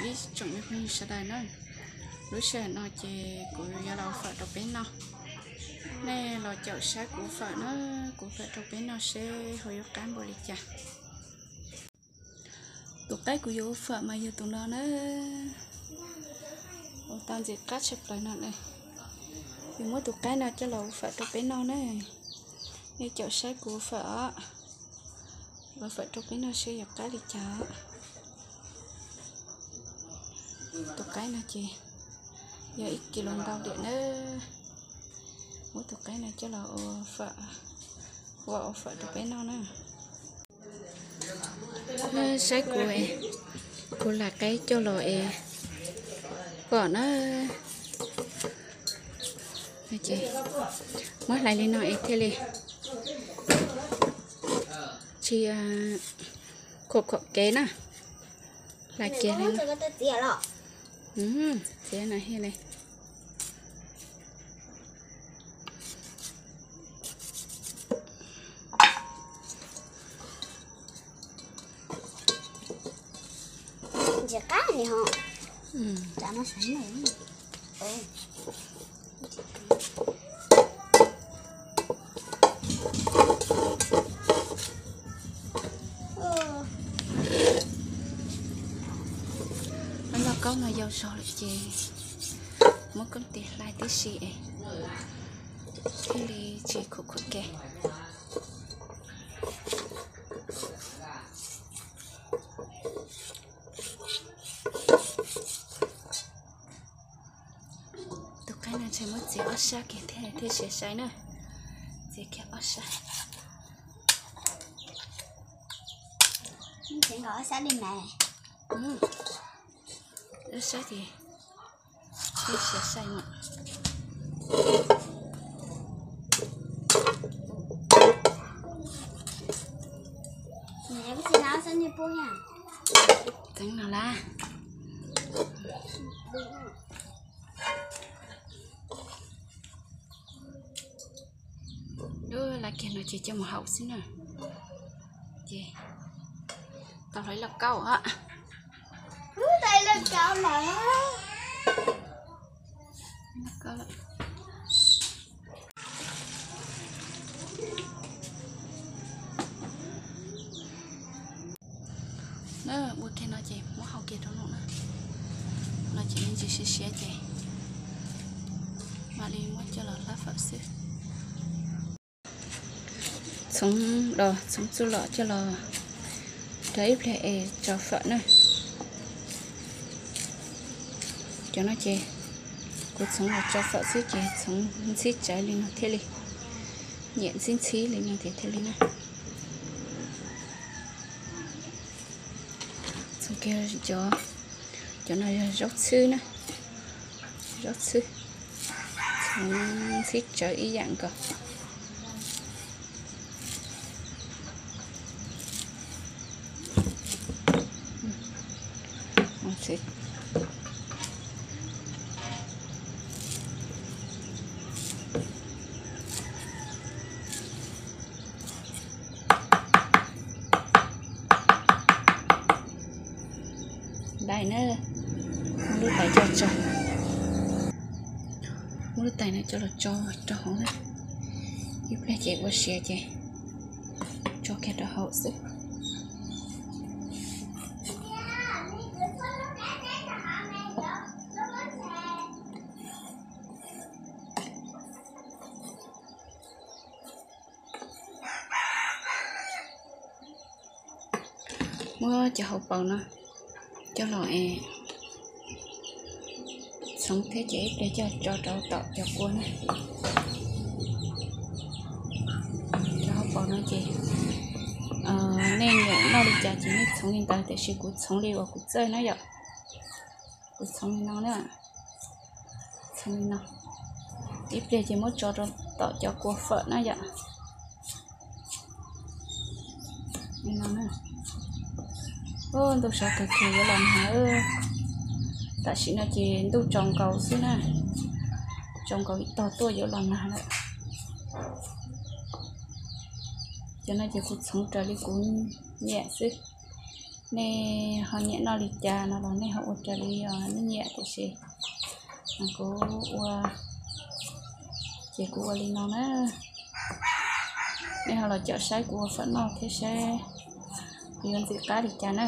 Ib tsoom me phooj ywg sawv daws na, lub sij hawm no ces kuv yuav los ua fawm rau peb noj. Nej los caum saib kuv ua fawm na, kuv ua fawm rau peb noj seb ho yuav qab npaum li cas. Tus qaib kuv yuav ua fawm mas yog tus no na, ua tau ntxim qab tshaj plaws no na. Yuav muab tus qaib no coj los ua fawm rau peb noj na. Nej caum saib kuv ua fawm os, ua fawm rau peb noj seb yuav qab li cas. Tus qaib no ces yog ib kis lus ntau diam na. Muab tus qaib no coj los ua fawm, ua ua fawm rau peb noj na. Saib kuv, kuv lam qaib coj los es fawm na. Muab hlais li no es thiaj li tsis khuam khuam kev na. Hlais kiag li. Txiav no hia li. Lub lauj kaub no yau zog lawm ces muab koob tis hlais tib si es thiaj li tsis khuam khuam kev. Tus qaib no ntshe muab txiav ob sab kiag thiaj, thiaj siav sai na. Txiav kiag ob sab. Ob sab li mas. Ob sab ces thiaj siav sai no. Txeev no lawm. Lub laj kiag no ces coj mus haus xwb na. Ces tau hlais lauj kaub os. Ua kiag no ces muab hau kiag rau no na. No ces me ntsis siav siav ces mam li muab coj los hlab fawm xwb. Txhoov dos txhoov txuj lom coj los rau ib pliag es tso fawm na. Cov no ces kuv txhoov los tso fawm xwb ces txhoov ntxhib tsawv li no thiaj li, nyiam ntxhib ntxhib li no ces thiaj li na. Txhoov kiag cov, cov no yog zaub txhwb na, zaub txhwb, txhoov ntxhib tsawv ib yam nkaus. Dai na, muab lub tais coj tso, muab lub tais no coj los tso rau hauv na. Ib pliag ces ua siav ces tso kiag rau hauv xwb. Muab cov hauv paus no coj los es txhoov thiab ces ib pliag coj tso rau tom cov kua na. Cov hauv paus no ces nej nyiam noj li cas ces nej txhoov li ntawd, tiam sis kuv txhoov li uas kuv txawj na yom. Kuv txhoov li no na, txhoov li no, ib pliag ces muab tso rau tom cov kua fawm na yom. Li no na. Ntuj sov kawg kiag yuav los nag. Tam sim no ces ntuj tsaus nkaus xwb na, tsaus nkaus ib tog tuaj yuav los nag lawm. Cov no ces kuv txhoov raws li kuv nyiam xwb. Nej ho nyiam noj li cas no los nej ho ua raws li nej nyiam, tiam sis kuv ua, ces kuv ua li no na. Nej ho los caum saib kuv ua fawm noj thiab saib kuv yuav ntxim qab li cas na.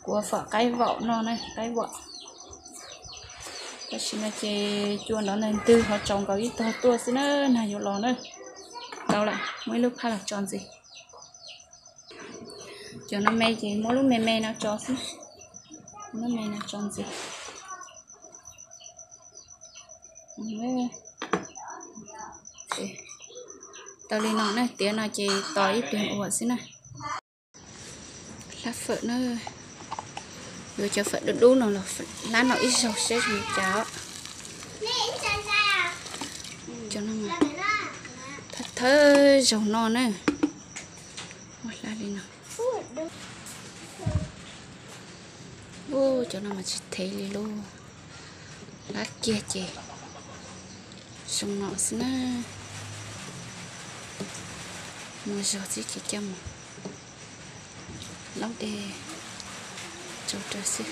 Kuv ua fawm qaib vaum noj na, qaib vaum. Tam sim no ces cua nrov ntws ntws ho tsaus nkaus ib tog tuaj xwb na, nag yuav los na. Tau lawm, muab ib lub phaj los tso ntxiv. Cov no me ces muab lub me me no tso xwb, lub me no tso ntxiv. Tau li no na, tiav no ces tos ib pliag ua xwb na. Hlab fawm na, yuav cov fawm dub dub no los hlab no ib zaug seb zoo li cas. Thawj thawj zaug no na, muab hlab li no. Ub, cov no mas tsis thev li lauj, hlab kiag ces zoo no xwb na. Muaj zog xwb ces coj mus laub dej tsau rau xwb.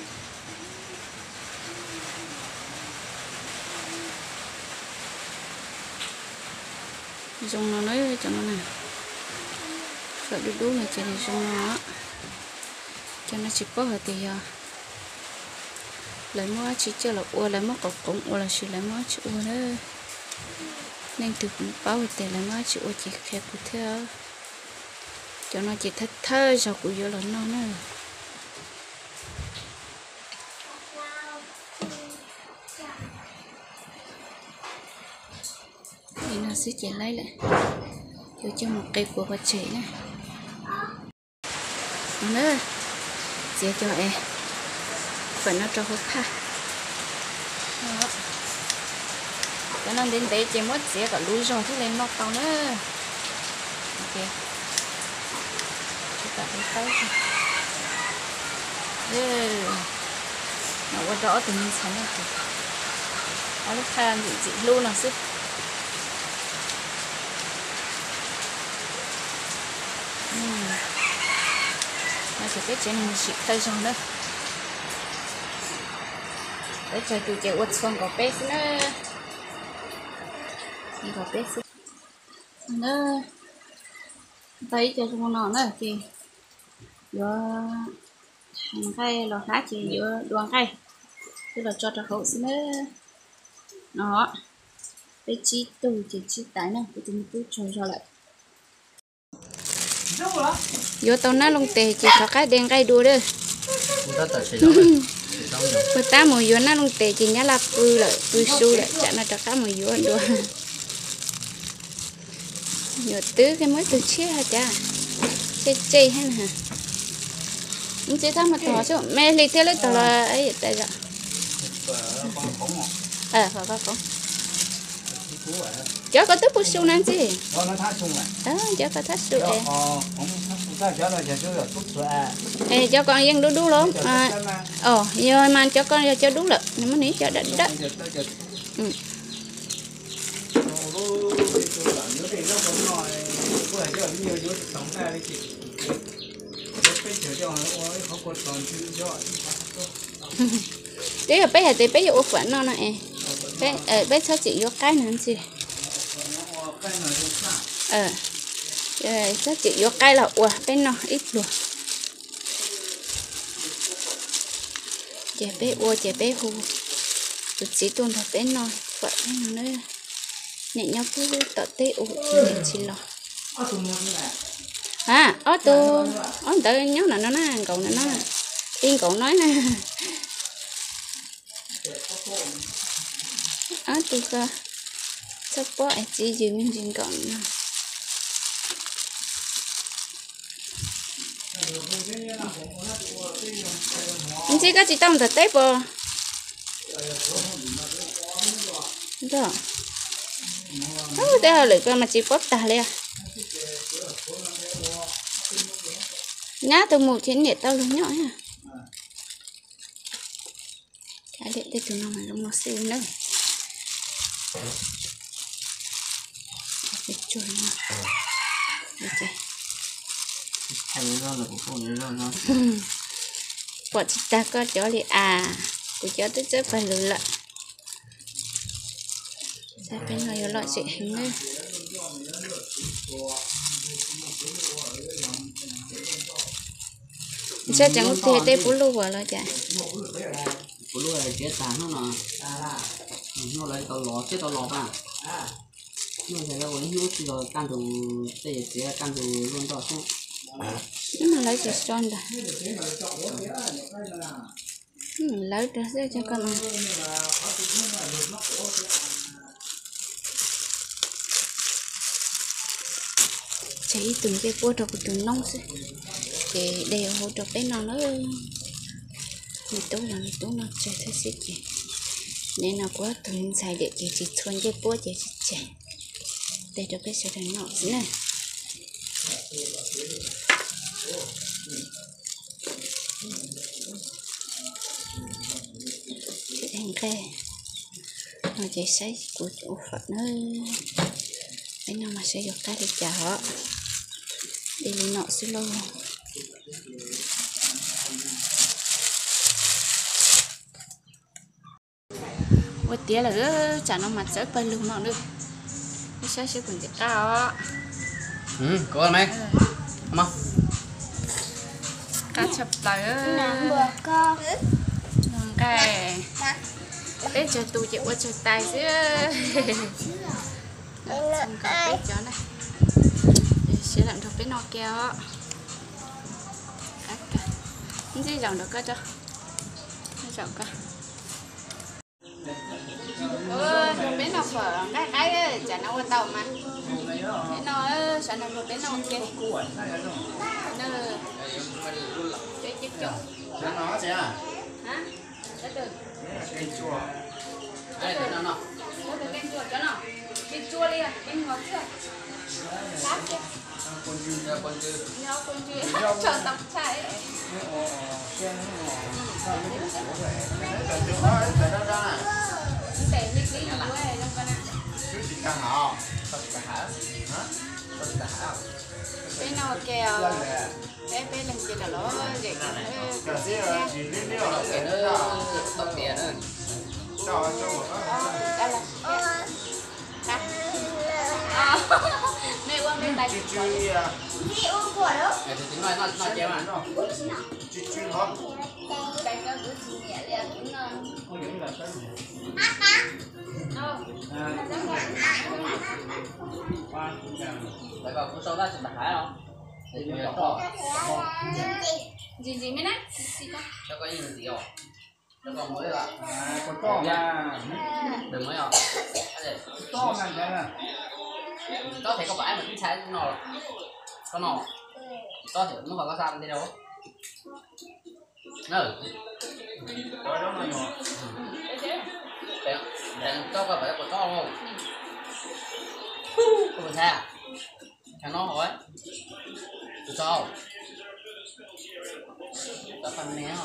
Zoo no na cov no na, fawm dub dub no ces nws zoo no. Cov no tsis paub hais tias yog lawv muab dab tsi coj los ua, lawv muab qos qoov ua los sis lawv muab dab tsi ua na. Leej twg paub hais tias lawv muab dab tsi ua ces qhia kuv thiab. Cov no ces thawj thawj zaug kuv yuav los noj na. Li no xwb ces laib lawm, yuav coj mus qe puav pov tseg na. Txiav cov es fawm no rau hauv phaj. Cov no ntev ntev ces muab txiav kom luv zog thiaj li noj tau na. Ua rau ob tug me ntxhais no ces ob lub phaj ntxim ntxim hlub no xwb. No ces peb tsev neeg sim thawj zaug na. Peb tsawg tus ces ua txhua nkaus peb xwb na. Nkaus peb xwb. Tau ib co zoo no na ces yuav hais nqaij los hlab ces yuav dua nqaij coj los tso rau hauv xwb na. No, peb tsib tug ces tsib tais na, kuv tus me tub tsaug zog lawm. Yuav tau nab loo tes ces rov qab de nqaij dua lawm. Puag ta mus yuav nab loo tes ces nyab laj pw lawm, pw su lawm, tsam no rov qab mus yuav dua. Yuav twb muab ib tug tshiab hais tias tshe tshe hab na. Ntxiv thab mus tog xwb, me hli thiab lawm tog los tas zam. Cov ko twb pw su na ntxiv. Cov ko thab su es. Es cov ko yeej dub dub los. Yog mas cov ko yog cov dub lawm, nws muaj nws ib co dawb dawb. Twb yog peb hais tias peb yuav ua fawm noj no es, peb txhob txwm yuav qaib no ntxiv. Txhob txwm yuav qaib los ua peb noj ib pluag. Ces peb ua ces peb hu tus txiv tuaj nrog peb noj fawm no na. Niam nyob pub tom teb ua ces niam tsis los. A, ob tug, ob ntawd nyob no no na, nkaum no na, ti nkaum no na. Ob tug ko txhob pob es txiv yws me ntsis nkaum no. Ntxim koj tsis tau ntawm teb puas? Tej hauj lwm ko mas tsis paub tag li. Nyab tus mus ces niam tau luag nyob. Tej tus no mas zoo no xwb na. Pom tsis tag koj cov li as, kuv cov twb txawb pawg lug lawm. Saib peb no yuav lom zem heev na. Saib tseem ub tiag tej puab luj as los cas. Puab luj txiav tag hnub no, hnub lawv tau los thiab tau los pa. Hnub ntawd ua ib hnub tsis los kaj ntug, tej txiav kaj ntug luaj nroj xwb. Ib no lawv tsis so ntag. Lawv rau xwb cov ko no. Tseg ib tug ncej puab rau kuv tus noob xwb, ces de hau rau peb no na. Me tub los me tub no tseg thiab xwb ces, nim no kuv ob tug ntxhais diam ces tsis txhua ncej puab ces tsis tseg, de rau peb sawv daws noj xwb na. Nqe no ces saib kuv ua fawm na. Peb no mas saib yuav qab li cas hos. De li no xwb lauj. Ua tiav lawm, tsam no mas txawb pawg lug no lawm. Saib seb puas ntim qab os. Qab tshaj plaws. Nqaij, peb tsawg tus ces ua tsawg tais xwb. Peb cov na, siav lam nrog peb noj kiag os. Ntxij zaum nrog koj tso, zaum koj. Nrog peb noj fawm nqaij qaib, tsam no ua tau mas. Peb noj, sawv daws nrog peb noj ua ke. Peb coob coob. Peb noj ua ke os. Peb, peb leeg cia rau los zem. Nej ua me tais. Lawv kom kuv sau tab tsis npam hais os. Ntxim ntxim me na. Cov ko yeej ntxim os. Cov ko muaj ib, ntawm muaj ib os. Tsis tob ces koj pom aib mas tib ntshai no los. Koj no tsis tob ces muab qhov koj xa ntej rau. Tsis tob koj pom aib puas tob lauj? Koj puas ntshai? Tshav no hov, tus tsaug, cov paj me os.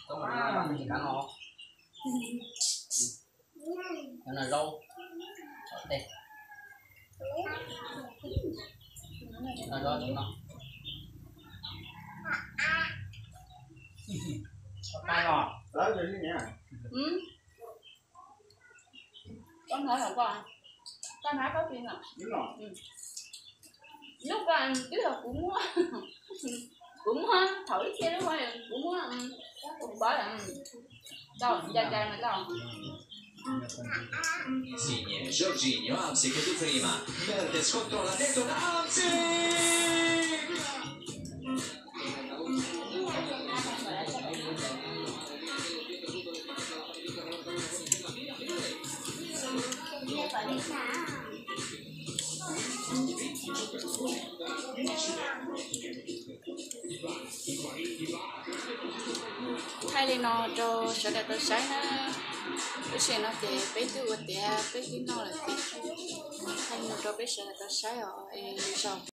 Cov no cov no zaub, cov no zaub no. Koj hnov hauv koj, koj hnov koj tsis no. Lub ko twb yog kuv muab, kuv muab thaum ib txhia lub ko kuv muab, kuv pov tau nca nca no tau. Thaij li no rau sawv daws tau saib na. Lub sij hawm no ces peb twb ua tiav peb twb noj lawm ces thaij li no rau peb sawv daws tau saib os, es zoo.